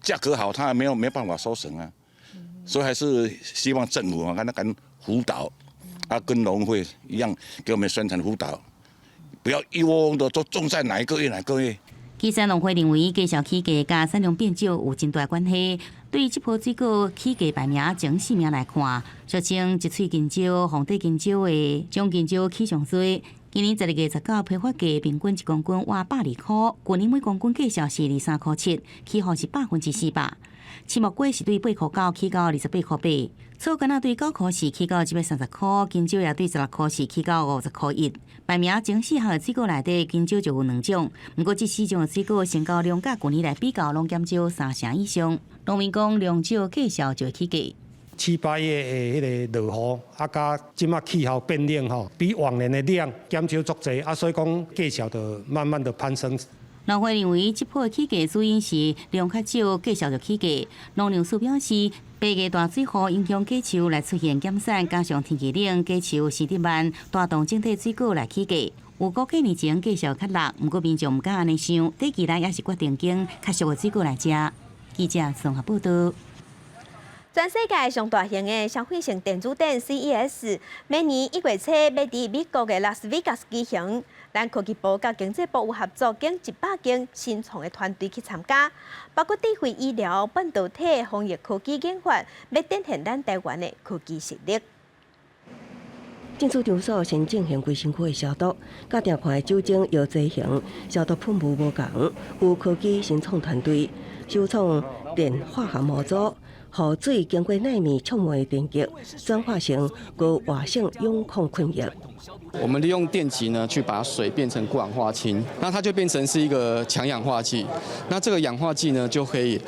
價格好，他還沒有沒辦法收成啊。所以還是希望政府啊，跟他跟輔導啊，跟農會一樣，給我們宣傳輔導，不要一窩蜂的都種在哪一個月哪個月。其實農會認為，價數起價佮產量變少有真大關係。對這波水果起價排名前四名來看，俗稱一喙香蕉、皇帝香蕉的種香蕉起上濟。今年12月19批發價平均一公斤倚120塊，舊年每公斤價數是23.7塊，起伏是400%。青木瓜是對8.9塊起到28.8塊，草柑仔對9塊4起到130塊，香蕉也對16.4塊起到50.1塊。排名前四項的水果內底，香蕉就有兩種，毋過這四種的水果成交量佮舊年來比較，攏減少三成以上。農民講量少價數就會起價。七八月的彼个落雨，啊，佮這馬氣候變冷吼，比往年的量減少足濟，啊，所以講價數就慢慢的攀升。農會認為，這波起價主因是量較少，價數就起價。農糧署表示，八月大水雨影響果樹來出現減產，加上天氣冷，果樹生得慢，帶動整體水果來起價。有估幾年前價數較落，毋過民眾毋敢按呢想，短期內猶是決定揀較俗的水果來食。記者綜合報道。全世界上大型的消費性電子展 CES，明年1月初欲佇美國的拉斯維加斯舉行。咱科技部佮經濟部有合作，揀100間新創的團隊去參加，包括智慧醫療、半導體、防疫科技研發，欲展現咱台灣的科技實力。進出場所先進行規身軀的消毒，佮定看的酒精藥劑型消毒噴霧無仝，有科技新創團隊首創電化學模組。予水經過奈米觸媒電極轉化成高活性氧抗菌液。我們利用電極呢，去把水變成過氧化氫，那它就變成是一個強氧化劑。那這個氧化劑呢，就可以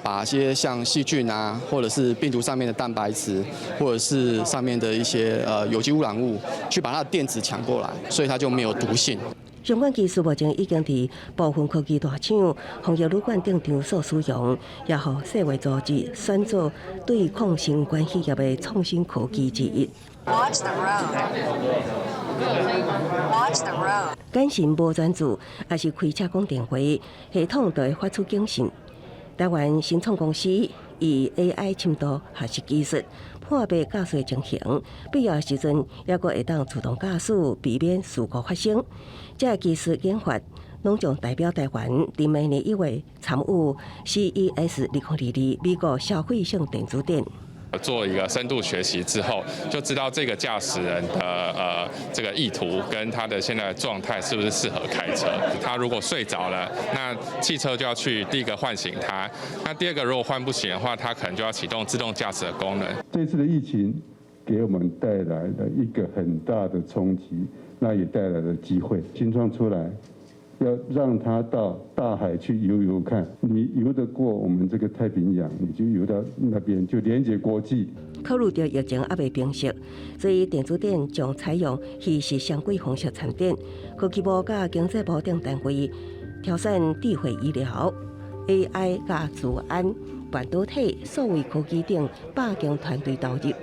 把一些像細菌啊，或者是病毒上面的蛋白質，或者是上面的一些有機污染物，去把它的電子搶過來，所以它就沒有毒性。相關技術目前已經佇部分科技大廠、防疫旅館等場所使用，也予世衛組織選做對抗新冠肺炎的創新科技之一。 Watch the road. Watch the road. 眼神無專注，抑是開車講電話，系統就會發出警訊。台灣新創公司以 AI 深度學習技術判別駕駛情形，必要時陣猶閣會當自動駕駛，避免事故發生。這个技術研發，攏將代表台灣佇明年1月參與 CES 2022美國消費性電子展。做一個深度學習之後，就知道這個駕駛人的這個意圖跟他的現在的狀態是不是適合開車。他如果睡着了，那汽車就要去第一個喚醒他。那第二個如果喚不醒的話，他可能就要啟動自動駕駛的功能。這次的疫情給我們帶來了一個很大的衝擊，那也帶來了機會。新創出來，要讓他到大海去游游看，你游得過我們這個太平洋，你就游到那邊，就連接國際。考慮到疫情猶未平息，所以電子展將採用虛實雙軌方式參展。科技部佮經濟部等單位挑選智慧醫療、AI 佮資安、半導體、數位科技等百間團隊投入。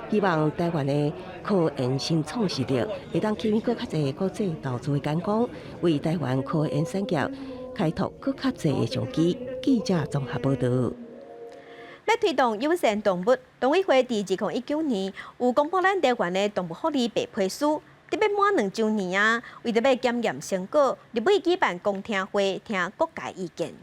希望台灣的科研新創實力會當吸引閣較濟國際投資的眼光，為台灣科研產業開拓閣較濟的商機。記者綜合報道。欲推動友善動物，農委會佇2019年有公布咱台灣的動物福利白皮書，得欲滿2週年啊，為著欲檢驗成果，立委舉辦公聽會，聽各界意見。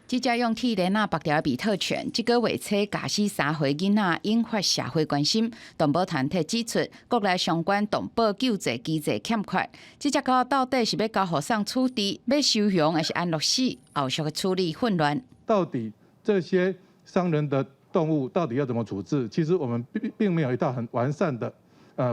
這隻用鐵鏈仔縛牢的比特犬，這个月初咬死三歲囡仔，引發社會關心。動保團體指出，國內相關動保救濟機制欠缺。這隻狗到底是欲交予啥處置，欲收容抑是安樂死？後續的處理混亂。到底這些傷人的動物到底要怎麼處置？其實我們並沒有一套很完善的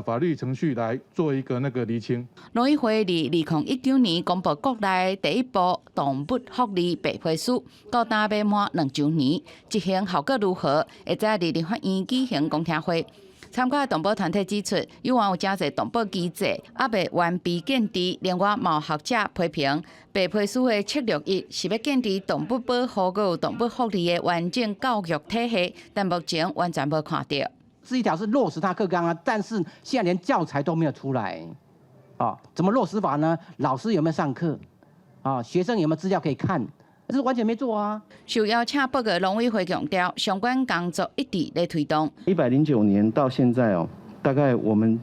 法律程序來做一個那個釐清。農委會佇2019年公布國內第一部動物福利白皮書，到今欲滿2週年，執行效果如何？會在佇立法院舉行公聽會。參加的動保團體指出，猶原有誠濟動保機制猶未完備建置。另外，嘛有學者批評白皮書的策略一是欲建立動物保護閣有動物福利的完整教育體系，但目前完全無看著。這一條是落實它課綱啊，但是現在連教材都沒有出來，啊，怎麼落實法呢？老師有沒有上課？啊，學生有沒有資料可以看？這是完全沒做啊。受邀請報告農委會強調，相關工作一直咧推動。109年到現在哦，大概我們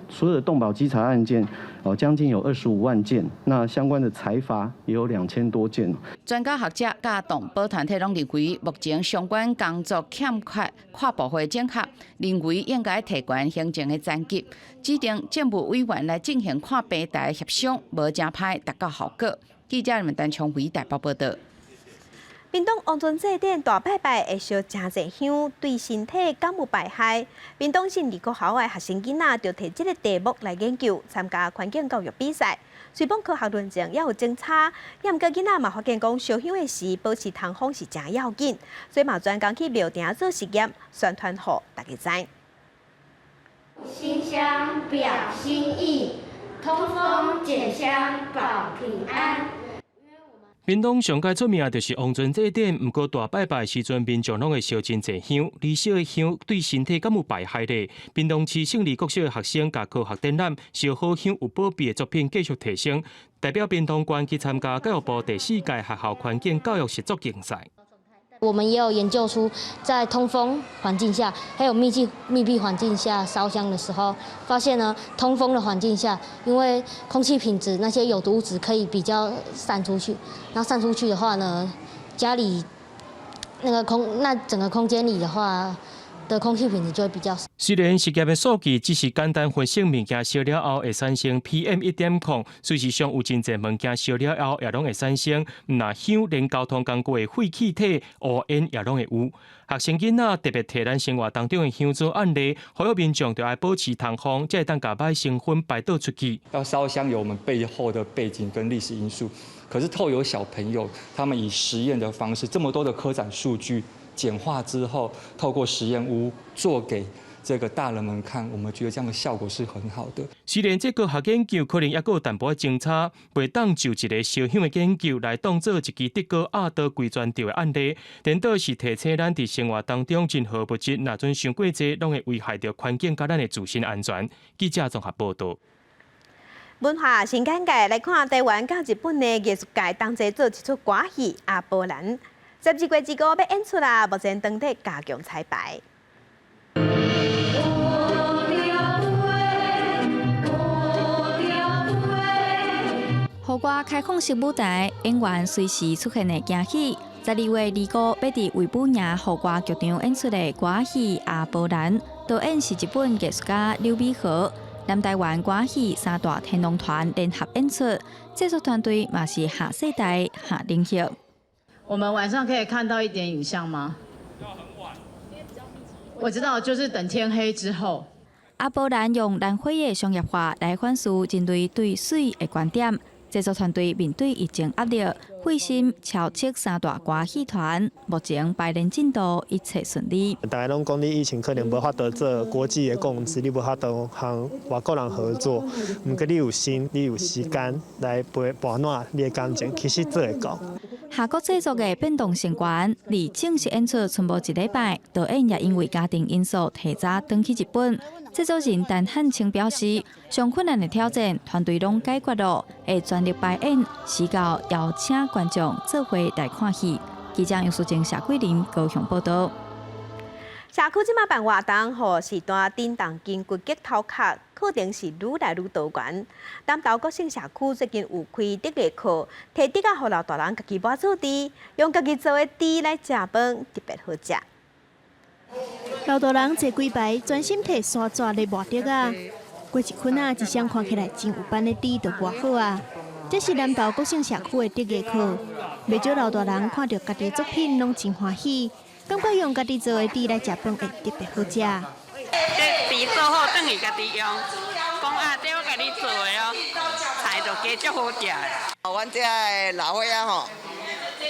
所有的動保稽查案件哦，將近有25萬件，那相關的裁罰也有2000多件。專家學者佮動保團體攏認為，目前相關工作欠缺跨部會整合，認為應該提懸行政的層級，指定政務委員來進行跨平台協商，無誠歹達到效果。記者們陳昌偉台北報道。屏東王尊祭典大拜拜會燒誠濟香，對身體敢有排害？屏東縣立國校的學生囡仔就提這个題目來研究，參加環境教育比賽。雖講科學論證猶有爭差，也毋過囡仔嘛發現講燒香的時保持通風是誠要緊，所以嘛專工去廟埕做實驗，宣傳予大家知。馨香表心意，通風檢香保平安。屏東上蓋出名就是王尊祭典，毋過大拜拜時陣，民眾攏會燒真濟香，而燒的香對身體敢有排害咧？屏東市勝利國小的學生共科學展覽燒好香有保庇的作品繼續提升，代表屏東縣去參加教育部第四屆學校環境教育實作競賽。我們也有研究出，在通風環境下，還有密閉環境下燒香的時候，發現呢，通風的環境下，因為空氣品質那些有毒物質可以比較散出去，然後散出去的話呢，家裡那個空那整個空間裡的話的空氣品質就會比較。雖然實驗的數據只是簡單分析物件燒了後會產生 PM 1.0，事實上有真濟物件燒了後也攏會產生，毋但香，連交通工具的廢氣體烏煙也攏會有。學生囡仔特別提咱生活當中的香做案例，呼籲民眾著愛保持通風，才會當共歹成分排倒出去。要燒香有我們背後的背景跟歷史因素，可是透過小朋友，他們以實驗的方式，這麼多的科展數據簡化之後，透過實驗屋做給這個大人們看，我們覺得這樣的效果是很好的。雖然這科學研究可能猶閣有淡薄仔爭差，袂當就一个燒香的研究來當做一支竹篙壓倒規船著的案例。顛倒是提醒咱佇生活當中任何物質，若準傷過濟，攏會危害著環境佮咱的自身安全。記者綜合報道。文化新簡介來看，台灣佮日本的藝術界同齊做一齣歌戲《阿波蘭》。12月25欲演出啦，目前當地加強彩排。戶外開放式舞台，演員隨時出現的驚喜。12月25欲佇衛武營戶外劇場演出的歌戲《阿波蘭》，導演是日本藝術家柳美和，南台灣歌戲三大天王團聯合演出，製作團隊嘛是下世代下靈血。我們晚上可以看到一點影像嗎？我知道，就是等天黑之後。阿波蘭用藍火的商業化來反思人類對水的觀點。製作團隊面對疫情壓力，費心籌集三大歌戲團，目前排練進度一切順利。大家攏講你疫情可能無法度做國際的共識，你無法度和外國人合作。毋過你有心，你有時間來陪伴你的感情，其實做會到。韓國製作的變動成員，離正式演出賰無一禮拜，導演也因為家庭因素提早轉去日本。製作人陳漢清表示，上困難的挑戰，團隊攏解決了，會全力排演，時到邀請觀眾做伙來看戲。記者楊淑貞、謝桂林高雄報道。社區這馬辦活動，予時段震動筋骨激頭殼，課程是愈來愈多元。南投國姓社區最近有開竹藝課，提竹仔予老大人家己抹做甜，用家己做的甜來食飯，特別好食。老大人坐幾排，專心提沙紙咧抹竹仔。過一圈仔，一雙看起來真有範的甜就抹好啊。這是南投國姓社區的竹藝課，袂少老大人看著家己的作品攏真歡喜，感覺用家己做的甜來食飯會特別好食。這甜做好，轉去家己用。講啊，這我家己做的哦，菜就加足好食。阮遮的老歲仔吼，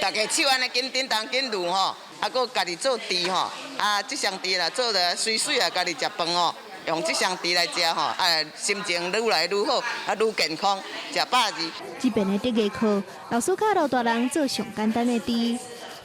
逐家手按呢緊叮當緊攄吼，啊，閣家己做甜吼，啊，這雙甜啦做得媠媠啊，家己食飯吼，用這雙甜來食吼，啊，心情愈來愈好，啊，愈健康，食飽字。這邊的竹藝課，老師教老大人做上簡單的甜，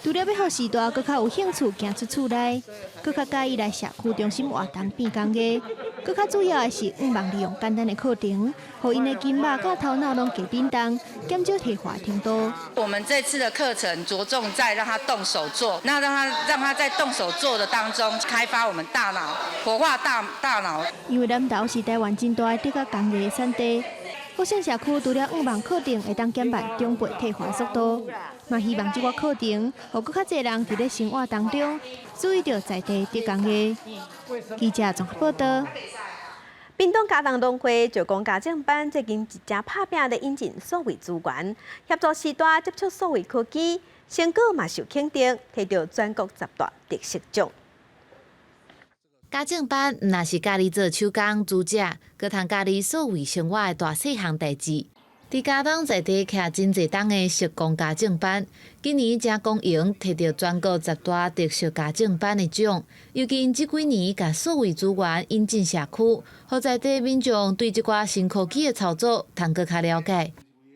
除了欲予序大閣較有興趣行出厝內，閣較佮意來社區中心活動變工藝。閣較主要的是，向望利用簡單的課程，予𪜶的筋肉佮頭腦攏加振動，減少退化程度。我們這次的課程着重在讓他動手做，那讓他在動手做的當中開發我們大腦，活化大腦。因為南投是台灣真大的竹仔工藝產地，國姓社區除了向望課程會當減慢長輩退化速度，嘛希望這個課程，予閣較濟人佇咧生活當中注意著在地竹工藝。記者綜合報道。屏東佳冬農會石岡家政班最近一正拍拚咧引進數位資源，協助序大接觸數位科技，成果嘛受肯定，摕著全國十大特色獎。家政班毋但是教你做手工、煮食，閣通教你數位生活的大細項代誌。佇佳冬在地徛真濟冬的石岡家政班，今年誠光榮摕著全國十大特色家政班的獎。尤其𪜶這幾年共數位資源引進社區，予在地民眾對這寡新科技的操作，通閣較了解。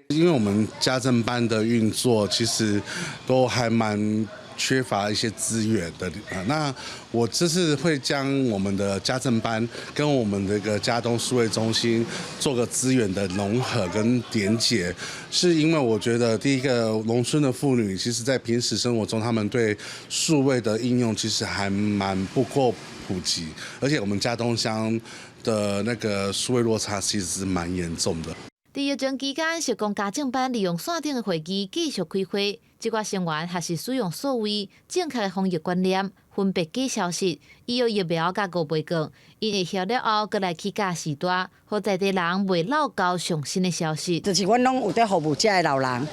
因為我們家政班的運作，其實都還蠻缺乏一些資源的。那我這次會將我們的家政班跟我們這個佳冬數位中心做個資源的融合跟連結，是因為我覺得第一個農村的婦女，其實在平時生活中，他們對數位的應用其實還蠻不夠普及，而且我們佳冬鄉的那個數位落差其實是蠻嚴重的。佇疫情期間，石岡家政班利用線頂的會議繼續開會，這寡成員學習使用數位正確的防疫觀念，分別假消息，伊有疫苗佮五倍券，𪜶會曉了後，閣來去教序大，予在地人袂漏交上新的消息。就是阮攏有佇服務遮的老人，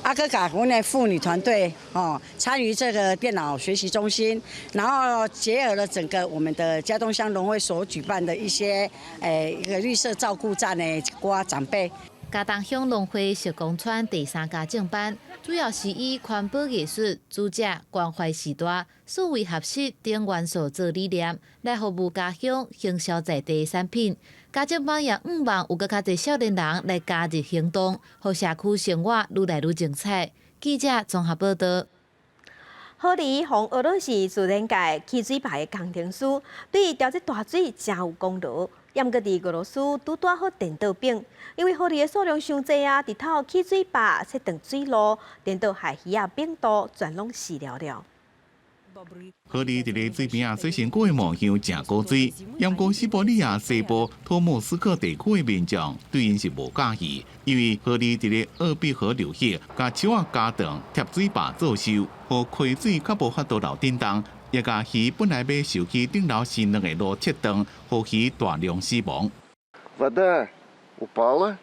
啊，閣共阮的婦女團隊哦參與這個電腦學習中心，然後結合了整個我們的佳冬鄉農會所舉辦的一些一個綠色照顧站的一寡長輩。佳冬鄉農會石岡村第三家政班，主要是以環保藝術、煮食、關懷序大、數位學習等元素做理念，來服務家鄉、行銷在地產品。家政班也向望有閣較濟少年人來加入行動，予社區生活愈來愈精彩。記者綜合報道。河狸予俄羅斯自然界起水壩的工程師，對調節大水誠有功勞。毋過佇俄羅斯拄拄好顛倒反，因為河狸的數量傷濟啊，日頭起水壩切斷水路，顛倒害魚仔病毒全攏死了了。河狸佇咧水邊仔洗身軀的模樣誠古錐，毋過西伯利亞西部托木斯克地區的民眾對𪜶是無佮意，因為河狸佇咧鄂畢河流域共樹仔咬斷疊水壩做岫，予溪水較無法度流振動，也共魚本來欲游去頂樓生卵的路切斷，予魚大量死亡。 Вода упала,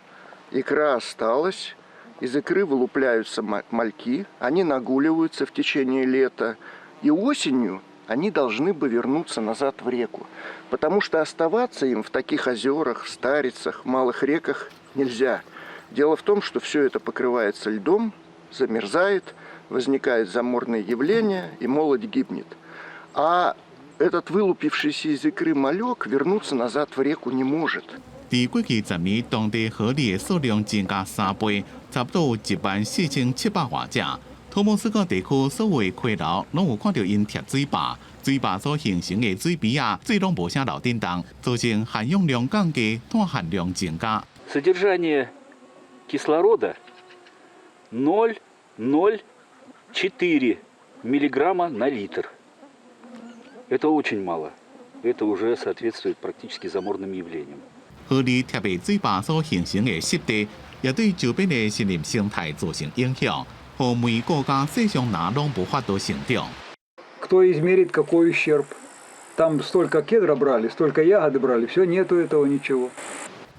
икра осталась, из икры вылупляются мальки, они нагуливаются в течение лета, и осенью они должны бы вернуться назад в реку, потому что оставаться им в таких озерах, в старицах, в малых реках нельзя. Дело в том, что все это покрывается льдом, замерзает, возникает заморные явления, и молодь гибнет. А этот вылупившийся из икры малек вернуться назад в реку не может. 佇過去10年，當地河狸的數量增加3倍，差不多有14,700外隻。托木斯克地區所有的溪流攏有看著𪜶疊水壩，水壩所形成的水埤仔，水攏無啥流振動，造成含氧量降低，碳含量增加。 Содержание кислорода 0,04 миллиграмма на литр. Это очень мало. Это уже соответствует практически заморным явлениям. 河狸疊的水壩所形成的濕地，也對周邊的森林生態造成影響，予玫瑰佮細松林攏無法度成長。 Кто измерит, какой ущерб? Там столько кедра брали, столько ягоды брали, все, нету этого ничего.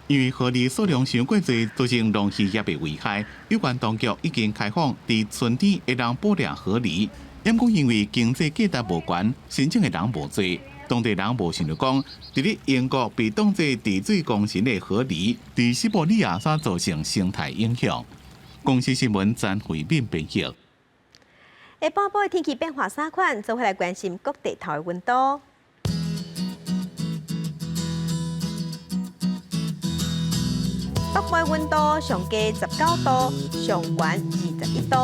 因為河狸數量傷過濟，造成農漁業的危害。有關當局已經開放佇春天會當捕獵河狸，毋過因為經濟價值無懸，申請的人無濟。當地人無想著講，佇咧英國被當作治水功臣的河狸，佇西伯利亞所造成生態影響。公視新聞詹慧敏編譯。下半晡的天氣變化三款，做伙來關心各地頭的溫度。北部溫度上低19度，上懸21度。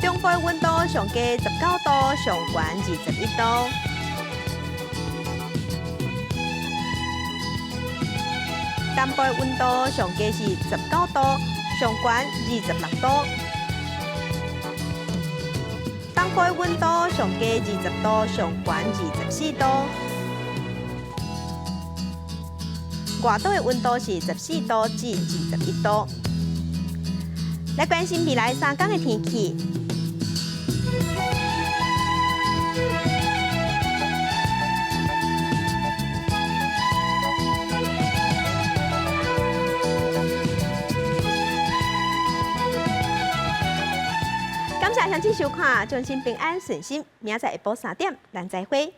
中部的溫度上低19度，上懸21度。南部的溫度上低是19度，上懸26度。東部的溫度上低20度，上懸24度。外島的溫度是14度至21度。來關心未來3天的天氣。感謝鄉親收看，衷心平安順心。明仔載下晡3點，咱再會。